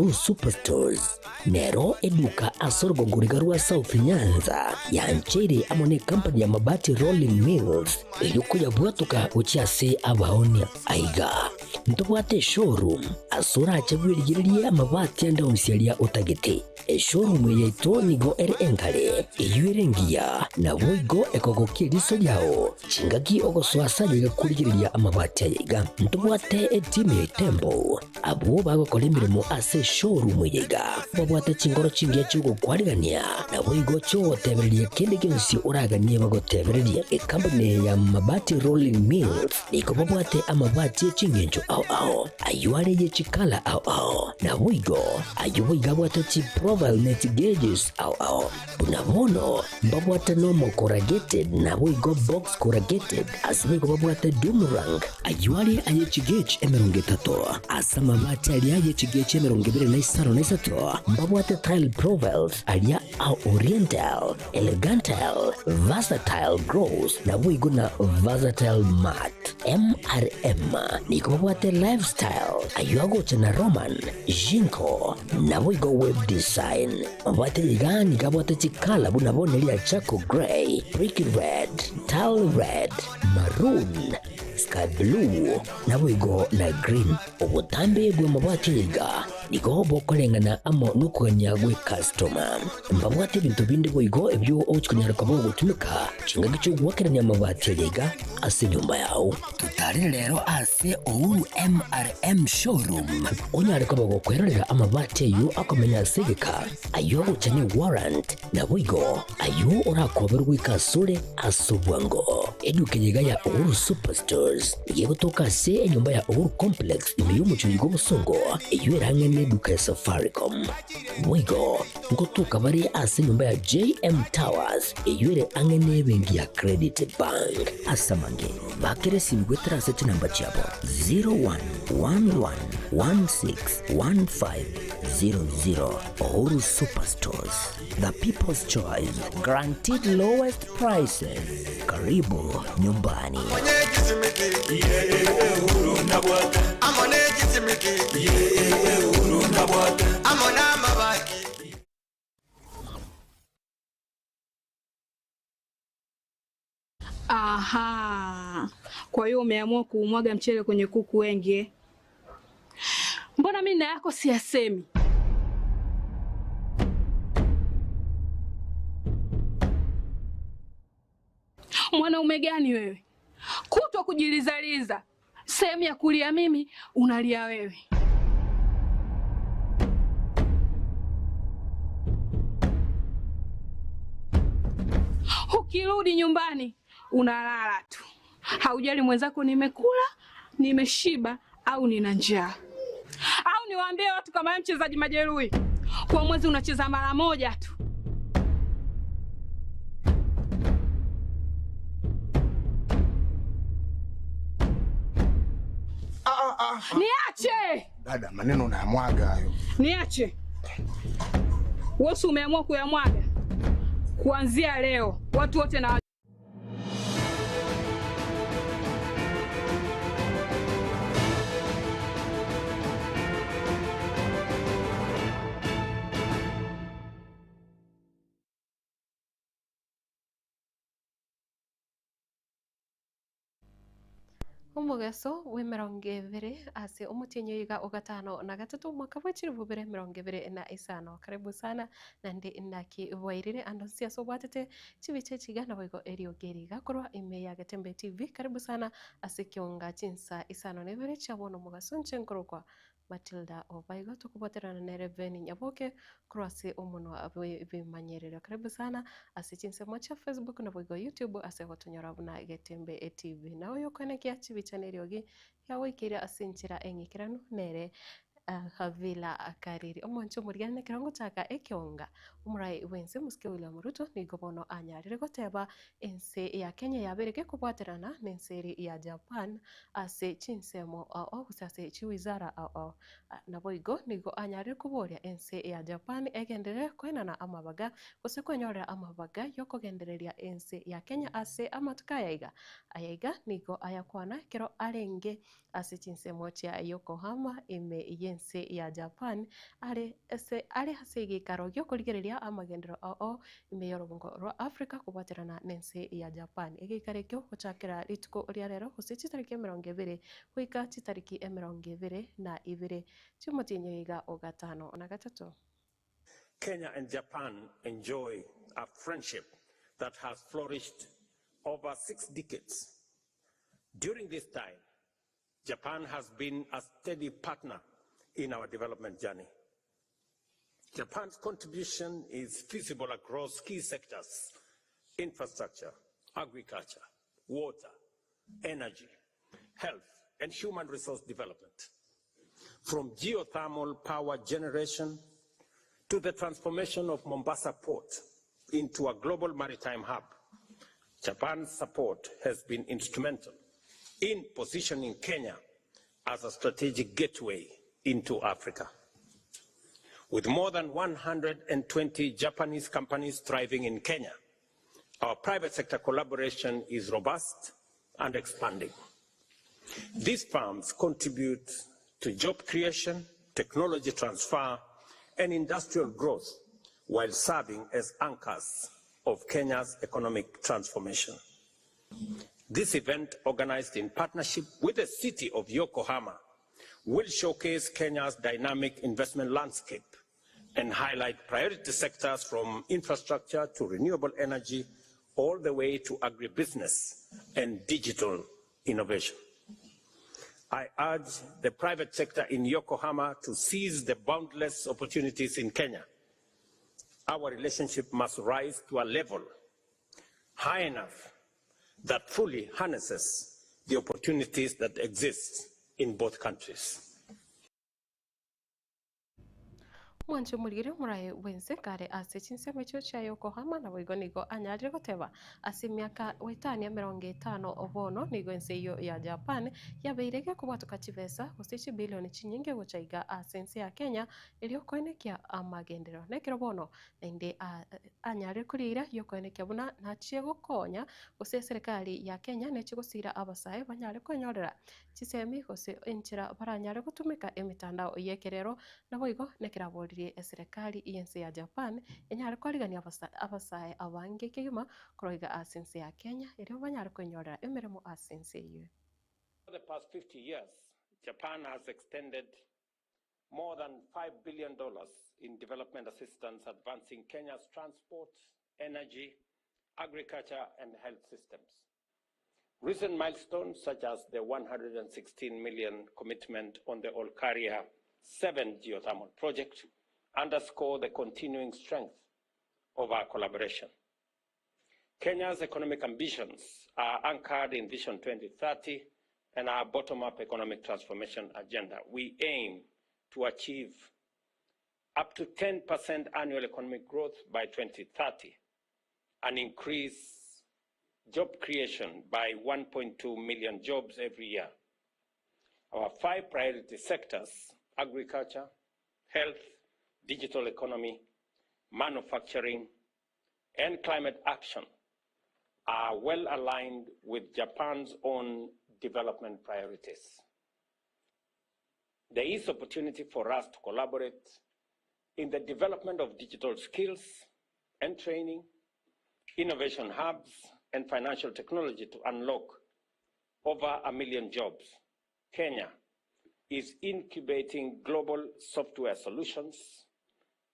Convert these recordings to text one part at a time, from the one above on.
Uhuru Superstores nero eduka ase orogongo riga rwa South Nyanza yancheire amo ne company ya Mabati Rolling Mills erio koyabwatoka gochia ase abaonia. Aiga ntobwate eshowroom ase orache bwerigererie amabati ande onsi aria otagete. Eshowroom eye yaito nigo ere enkare, eyio ere engiya, naboigo ekogokia eriso riao chingaki ogosoa ase ayaiga korigereria amabati ayaiga. Ntobwate etimu ya Itembo Abwo bagokora emeremo ase eshowroom eye iga babwate chinkoro chingiya chi'ogokwarigania, naboigo chi'ogotebereria kende gionsi oraganie bagotebererie. Ekampuni eye ya Mabati Rolling Mills nigo babwate amabati e chingencho ao ao, ayio are ye chikala ao ao, naboigo ayio boigo abwate chiprofile ne chigauges ao ao. Buna bono mbabwate normal corrugated naboigo box corrugated, ase boigo babwate doomerang. Ayio are aye chigauge 30, ase amabati aria aye chigauge 23 na 3 mbabwate tile profiles aria a oriental, elegantile, versatile gloss naboigo na versatile matte. MRM nigo babwate lifestyle, ayio agocha na Roman, Jinko, naboigo web design. Mabwate iga nigo abwate chikala buna bono eria charcoal grey, brick red, tile red, maroon, sky blue, naboigo na green. Obotambe bw'amabwate iga nigo bokoreng'ana amo nokogania gw'ecustoma. Mbabwate ebinto binde boigo ebio ogochia konyara koba ogotumeka chingaki chi'ogoakerania amabati aya iga ase enyomba yao. Totarere rero ase Uhuru MRM Showroom onyare koba gokwerorera amabati ayio akomenya ase egeka, ayio agocha ne warrant, naboigo ayio orakoberwe goika asore ase obwango. Eduka eye iga ya Uhuru Superstores nigo egotoka ase enyomba ya Uhuru Complex ime y'omochie oyo bw'obosongo eyio ere ang'e neduka ya Safaricom. Boigo ngotoka bare ase enyomba ya JM Towers eyio ere ang'e nebenki ya Credit Bank. Ase amange, bakera esimi goetera ase chinamba chiabo 0111161500. Uhuru Superstores, the people's choice, guaranteed lowest prices. Karibu nyumbani. Aha, kwa hiyo umeamua kuumwaga mchele kwenye kuku wengi eh? Mbona mimi na yako siyasemi? Mwanaume gani wewe? Kutwa kujilizaliza, sehemu ya kulia mimi unalia wewe. Ukirudi nyumbani unalala tu, haujali mwenzako nimekula, nimeshiba au nina njaa. Au niwaambie watu kama wewe mchezaji majeruhi, kwa mwezi unacheza mara moja tu. Niache! Dada, maneno unayamwaga hayo. Niache. Wewe si umeamua kuyamwaga? Kuanzia leo watu wote na Omogeso bw'emerongo ebere ase omotienyi oiga o gatano na gatato omwaka bwe chilifu ibere emerongo ebere na isano. Karibu sana naende naki bwairire ande onsi ase obwatete chibicha echi iga naboigo eriogi eri iga korwa ime ya Getembe TV. Karibu sana ase ekionga chinsa isano na ibere chia bono omogaso inche nkorokwa Matilda Obaigo tokobwaterana nere Ben Nyaboke korwa ase omonwa bw'ebimanyerero. Karibu sana ase chinsemo chia Facebook naboigo YouTube ase gotonyora buna Getembe TV. Na oyokoenekia chibicha na eriogi riagoikeire ase enchera eng'ikeranu nere Havila Kariri. Omwancho omorigani nekero ngochaka ekeonga omorai bwense omosike William Ruto nigo bono anyarire goteba Ense ya Kenya yabeire gekobwaterana nense eri ya Japan ase chinsemo ao gose ase chiwizara ao. Naboigo nigo anyarire koboria ense ya Japan egenderere koenana amabaga gose kwenyorera amabaga yokogendereria ense ya Kenya ase amatuko aya iga. Aya iga nigo ayakwana ekero arenge ase chinsemo chia Yokohama ime y'ense. ense ya Japan are ase are ase egeikaro gi'okorigereria amagenderero ao ime y'orobongo rwa Africa kobwaterana nense ya Japan. Egeikaro ekio gochakera rituko ria rero gose chitariki 20 goika chitariki 22 chi'omotienyi oiga o gatano na gatato. Kenya and Japan enjoy a friendship that has flourished over six decades. During this time, Japan has been a steady partner in our development journey. Japan's contribution is feasible across key sectors infrastructure, agriculture, water, energy, health, and human resource development. From geothermal power generation to the transformation of Mombasa Port into a global maritime hub, Japan's support has been instrumental in positioning Kenya as a strategic gateway into Africa. With more than 120 Japanese companies thriving in Kenya, our private sector collaboration is robust and expanding. These firms contribute to job creation, technology transfer, and industrial growth while serving as anchors of Kenya's economic transformation. This event, organized in partnership with the city of Yokohama, will showcase Kenya's dynamic investment landscape and highlight priority sectors from infrastructure to renewable energy, all the way to agribusiness and digital innovation. I urge the private sector in Yokohama to seize the boundless opportunities in Kenya. Our relationship must rise to a level high enough that fully harnesses the opportunities that exist in both countries. Omwanchi omorigeri omorae bwense kare ase chinsemo echio chia Yokohama naboigo nigo anyarire goteba ase emiaka goetania 50 bono nigo ense eyio ya Japan yabeire gekobwatoka chibesa gose chibilioni chinyinge gocha iga ase ense ya Kenya erio koenekia amagenderero. Nekero bono naende anyarire koriira yokoenekia buna nachie gokonya gose eserekari ya Kenya nechie gosira abasae banyare kwenyorera chisemi gose enchera baranyare gotumeka emetandao y'ekerero naboigo nekeraboririe eserekari y'ense ya Japan enyare kwarigania abasae abange kegima korwa iga ase ense ya Kenya erio banyare kwenyorera emeremo ase ense eyio. Over the past 50 years, Japan has extended more than $5 billion in development assistance advancing Kenya's transport, energy, agriculture, and health systems. Recent milestones, such as the 116 million commitment on the Olkaria 7 geothermal project, underscore the continuing strength of our collaboration. Kenya's economic ambitions are anchored in Vision 2030 and our bottom-up economic transformation agenda. We aim to achieve up to 10% annual economic growth by 2030 and increase job creation by 1.2 million jobs every year. Our five priority sectors, agriculture, health, digital economy, manufacturing, and climate action, are well aligned with Japan's own development priorities. There is opportunity for us to collaborate in the development of digital skills and training, innovation hubs, and financial technology to unlock over a million jobs. Kenya is incubating global software solutions,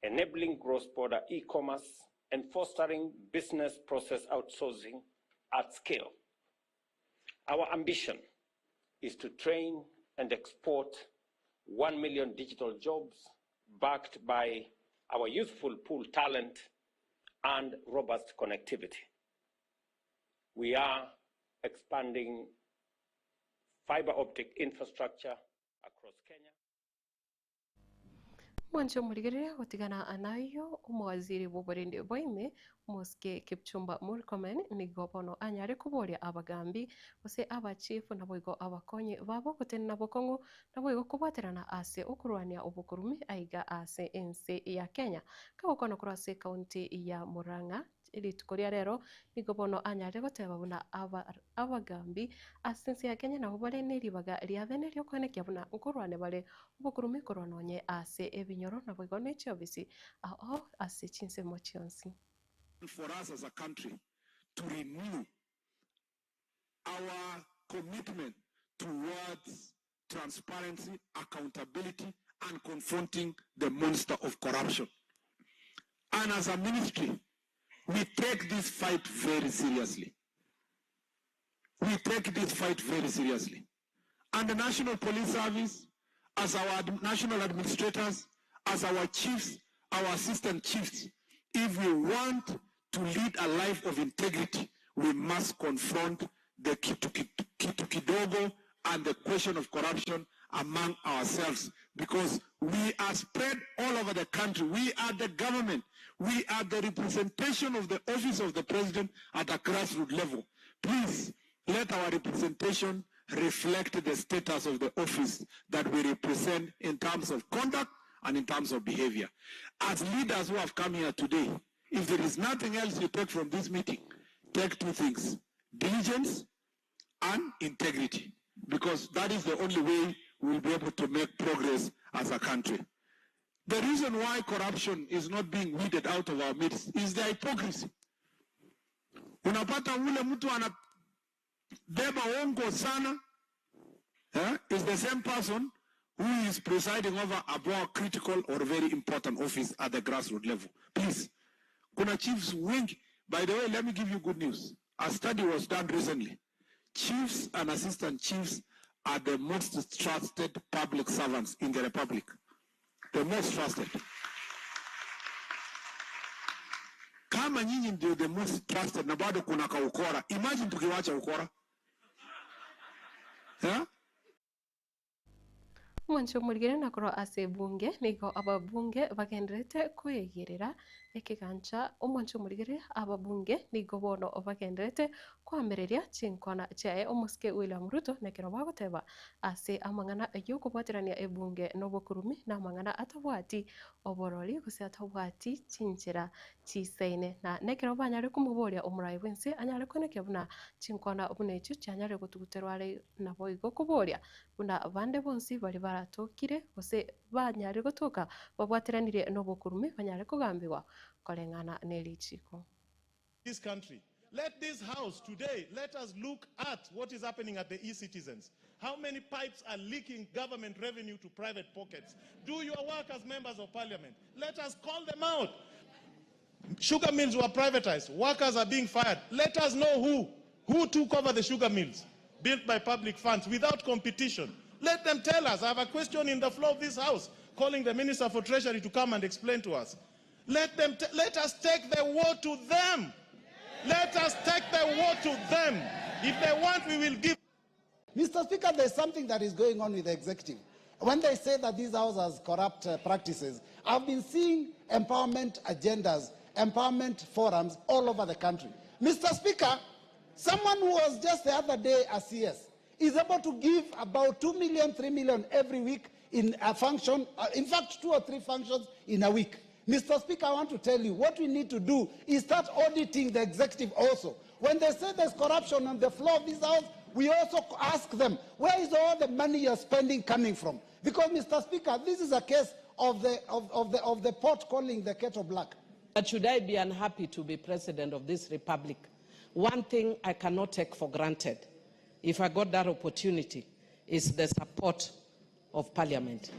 enabling cross-border e-commerce, and fostering business process outsourcing at scale. Our ambition is to train and export 1 million digital jobs backed by our youthful pool talent and robust connectivity. We are expanding fiber optic infrastructure across Kenya. Mwanche omorigereria gotigana nayo omowaziri bw'oborindi bwaime Mosike Kipchumba Murkomen nigo bono anyare koboria abagambi gose abachifu naboigo abakonyi babo gotenena bokong'u naboigo kobwaterana ase okorwania obokorumi aiga ase ense ya Kenya. Kagokwana korwa ase ekaunti ya Murang'a. rituko ria rero nigo bono anyare goteba buna abagambi ase ense ya Kenya nabo bare neribaga ria bene riokoenekia buna nkorwane bare obokurumi korwa nonye ase ebinyoro naboigo ne chiofisi ao ase chinsemo chionsi. For us as a country to renew our commitment towards transparency, accountability and confronting the monster of corruption. And as a ministry, we take this fight very seriously. We take this fight very seriously. And the National Police Service, as our national administrators, as our chiefs, our assistant chiefs, if we want to lead a life of integrity, we must confront the kitu kidogo and the question of corruption among ourselves, because we are spread all over the country. We are the government. We are the representation of the office of the president at a grassroots level. Please let our representation reflect the status of the office that we represent in terms of conduct and in terms of behavior. As leaders who have come here today, if there is nothing else you take from this meeting, take two things: diligence and integrity, because that is the only way we'll be able to make progress as a country. The reason why corruption is not being weeded out of our midst is the hypocrisy. Unapata ule mtu anabeba hongo sana, is the same person who is presiding over a more critical or very important office at the grassroots level. Please, kuna chiefs wengi. By the way, let me give you good news. A study was done recently. Chiefs and assistant chiefs are the most trusted public servants in the Republic. The most trusted. Kama nyinyi ndio the most trusted na bado kuna kaukora, imagine tukiwacha ukora. Yeah? Omwancho omorigere na korwa ase ebunge nigo ababunge bagenderete koegerera ekegancha. Omwancho omorigere ababunge nigo bono bagenderete koamereria chinkwana chiaye omosike William Ruto nekero bagoteba ase amang'ana yokobwaterania ebunge na obokurumi na amang'ana atabwati oborori gose atabwati chinchera chisaine na nekero banyare komoboria omorai bwense anyare koenekia buna chinkwana buna echio chianyare gotuguterwa are naboigo koboria buna bande bonsi bari baratokire gose banyare gotoka babwateranire na obokurumi banyare kogambigwa koreng'ana na erichiko. This country. Let this house today, let us look at what is happening at the e-citizens. How many pipes are leaking government revenue to private pockets? Do your work as members of parliament. Let us call them out. Sugar mills were privatized. Workers are being fired. Let us know who took over the sugar mills built by public funds without competition. Let them tell us. I have a question in the floor of this house calling the Minister for Treasury to come and explain to us. Let us take the war to them. Let us take the war to them. If they want, we will give. Mr. Speaker, there's something that is going on with the executive. When they say that this house has corrupt practices, I've been seeing empowerment agendas, empowerment forums all over the country. Mr. Speaker, someone who was just the other day a CS is able to give about 2 million, 3 million every week in a function, in fact, 2 or 3 functions in a week. Mr. Speaker, I want to tell you, what we need to do is start auditing the executive also. When they say there's corruption on the floor of this house, we also ask them, where is all the money you're spending coming from? Because, Mr. Speaker, this is a case of the pot calling the kettle black. But should I be unhappy to be president of this republic? One thing I cannot take for granted, if I got that opportunity, is the support of parliament.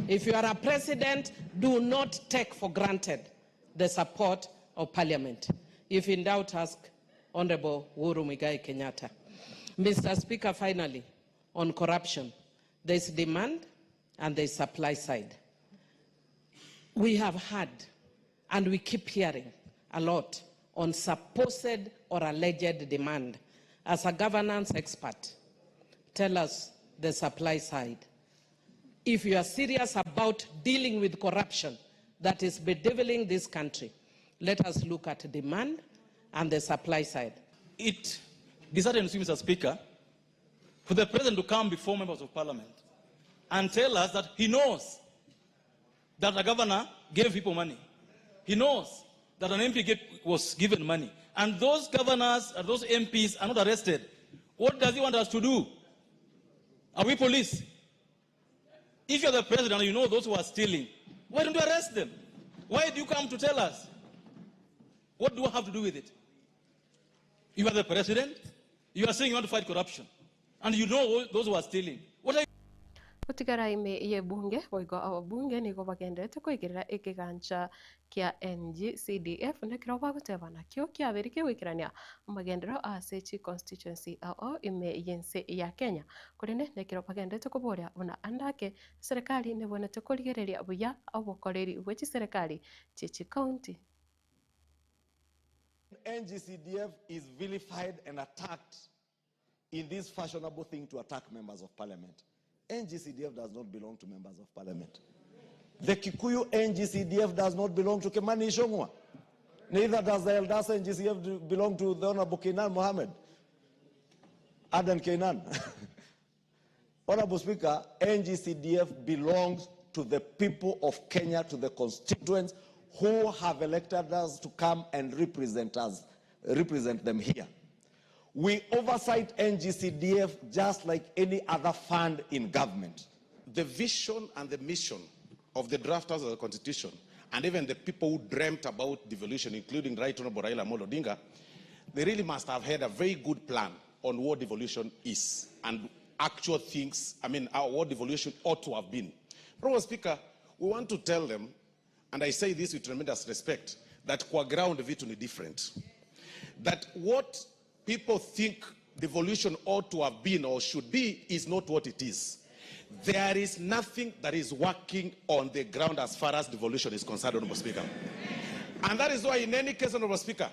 If you are a president, do not take for granted the support of parliament. If in doubt, ask Honorable Uhuru Muigai Kenyatta. Mr. Speaker, finally, on corruption, there's demand and there's supply side. We have had, and we keep hearing a lot, on supposed or alleged demand. As a governance expert, tell us the supply side. If you are serious about dealing with corruption that is bedeviling this country, let us look at demand and the supply side. It disheartens me, Mr. Speaker, for the president to come before members of parliament and tell us that he knows that the governor gave people money. He knows that an MP get, was given money, and those governors and those MPs are not arrested, what does he want us to do? Are we police? If you're the president and you know those who are stealing, why don't you arrest them? Why do you come to tell us? What do I have to do with it? You are the president. You are saying you want to fight corruption. And you know those who are stealing. What are you Gotigara ime y'ebunge, boigo ababunge nigo bagenderete koigerera ekegancha kia NGCDF nekero bagoteba nakio kiabeire kegoikerania amagenderero ase chiconstituency ao ime y'ense ya Kenya. Korende nekero bagenderete koboria buna ande ake eserekari nebwenerete korigereria buya obokoreri bwe chiserekari chie chicounty. NGCDF is vilified and attacked in this fashionable thing to attack members of parliament. NGCDF does not belong to members of parliament. The Kikuyu NGCDF does not belong to Kimani Ichung'wah. Neither does the Eldasa NGCDF belong to the Honorable Kenan Mohammed. Adan Kenan. Honorable Speaker, NGCDF belongs to the people of Kenya, to the constituents who have elected us to come and represent us, represent them here. We oversight NGCDF just like any other fund in government. The vision and the mission of the drafters of the Constitution, and even the people who dreamt about devolution, including Right Honorable Raila Amolo Odinga, they really must have had a very good plan on what devolution is and actual things, I mean, what devolution ought to have been. Honorable Speaker, we want to tell them, and I say this with tremendous respect, that kwa ground vitu ni different. That what people think devolution ought to have been or should be is not what it is. There is nothing that is working on the ground as far as devolution is concerned, Honorable Speaker. And that is why, in any case, Honorable Speaker,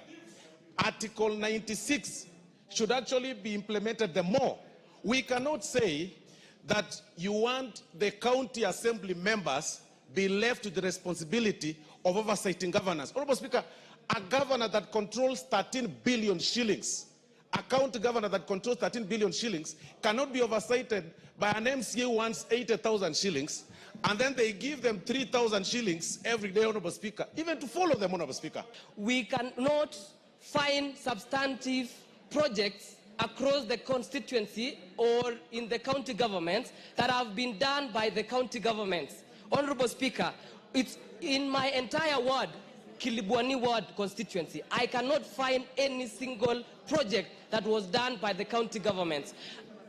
Article 96 should actually be implemented the more. We cannot say that you want the county assembly members be left with the responsibility of oversighting governance. Honorable Speaker, a governor that controls 13 billion shillings, a county governor that controls 13 billion shillings cannot be oversighted by an MCA who wants 80,000 shillings, and then they give them 3,000 shillings every day, Honorable Speaker, even to follow them, Honorable Speaker. We cannot find substantive projects across the constituency or in the county governments that have been done by the county governments. Honorable Speaker, it's in my entire ward, Kilibwani ward constituency, I cannot find any single project that was done by the county governments.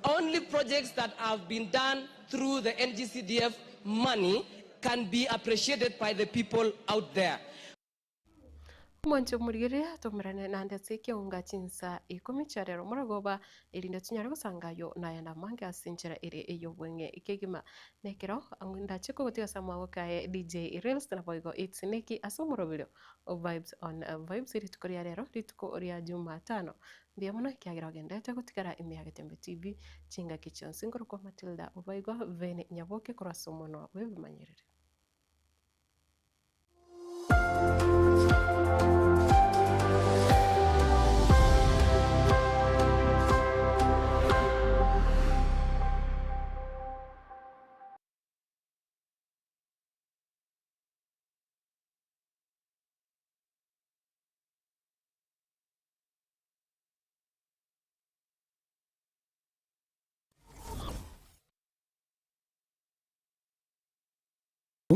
Only projects that have been done through the NGCDF money can be appreciated by the people out there. Omwancho omorigereria tomerane naende ase ekeunga chinsa ikomi chia rero morogoba, erinde tonyare gosanga ayio nayande amange ase enchera ere ey'obweng'e kegima. Nekero ndache kogotiga ase amaboko aye DJ Rails naboigo It's Nicky ase omoroberio o Vibes on Vibes rituko ria rero rituko ria Jumatano. Mbuya mono ekiagera ogenderete gotigara ime ya Getembe TV chingaki chionsi nkorokwa Matilda Obaigwa Vene Nyaboke korwa ase omonwa bw'ebimanyereri.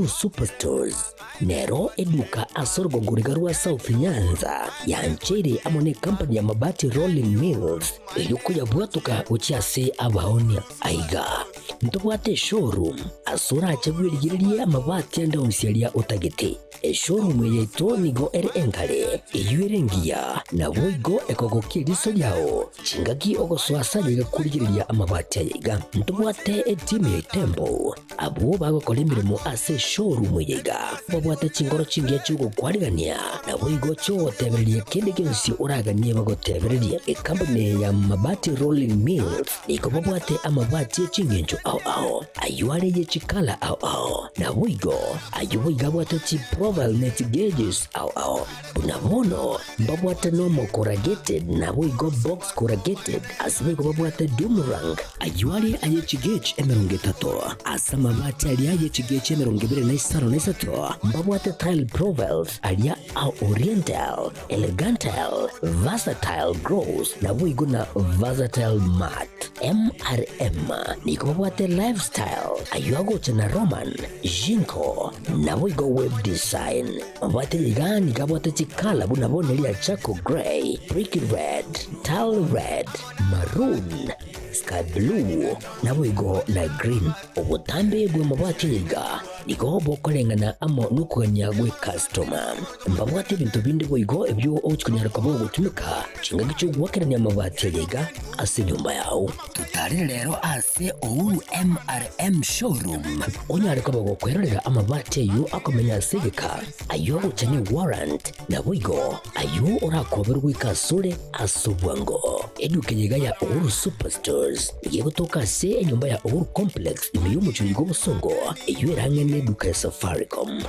Superstores nero eduka ase orogongo riga rwa South Nyanza yancheire amo ne company ya Mabati Rolling Mills erio koyabwatoka gochia ase abaonia. Aiga ntobwate eshowroom ase orache bwerigererie amabati ande onsi aria otagete. Eshowroom eye yaito nigo ere enkare, eyio ere engiya, naboigo ekogokia eriso riao chingaki ogosoa ase aye korigereria amabati aya iga. Ntobwate etimu ya Itembo, abwo bagokora emeremo ase eshowroom eye iga, babwate chinkoro chingiya chi'ogokwarigania, naboigo chi'ogotebereria kende gionsi oraganie bagotebererie. Ekampuni eye ya Mabati Rolling Mills nigo babwate amabati e chingencho ao ao, ayio are ye chikala ao ao, naboigo ayio boigo abwate chiprofile ne chigeges ao ao. Buna bono mbabwate normal corrugated naboigo box corrugated, ase boigo babwate doomerang, ayio are aye chigauge 30 ase amagoro. amabati aria ye chigechi 23 na mbabwate tile profiles aria a Oriental, Elegantal, Versatile Gross naboigo na Versatile Matte. MRM nigo babwate Lifestyle ayio agocha na Roman, Jinko naboigo Web Design. Mabwate iga nigo abwate chikala buna bono eria Charcoal Grey, Brick Red, Tile Red, Maroon, Sky Blue naboigo na Green. Obotambe bw'amabati iga nigo bokoreng'ana amo nokogania gw'ekastoma. Mbabwate ebinto binde boigo ebio ogochia konyara koba ogotumeka chingaki chi'ogoakerania amabati aya iga ase enyomba yao. Totarere rero ase Uhuru MRM Showroom onyare koba gokwerorera amabati ayio akomenya ase egeka, ayio agocha ne warrant, naboigo ayio orakoberwe goika asore ase obwango. Eduka eye iga ya Uhuru Superstores nigo egotoka ase enyomba ya Uhuru Complex ime y'omochie oyo bw'obosongo, eyio ere ang'e neduka ya Safaricom.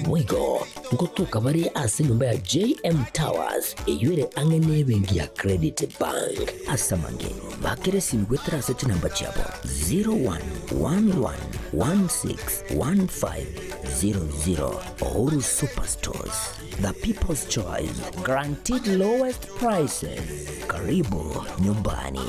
Boigo ngotoka bare ase enyomba ya JM Towers eyio ere ang'e nebenki ya Credit Bank. Ase amange, bakera esimi goetera ase chinamba chiabo 0111161500. Uhuru Superstores, the people's choice, guaranteed lowest prices. Karibu nyumbani.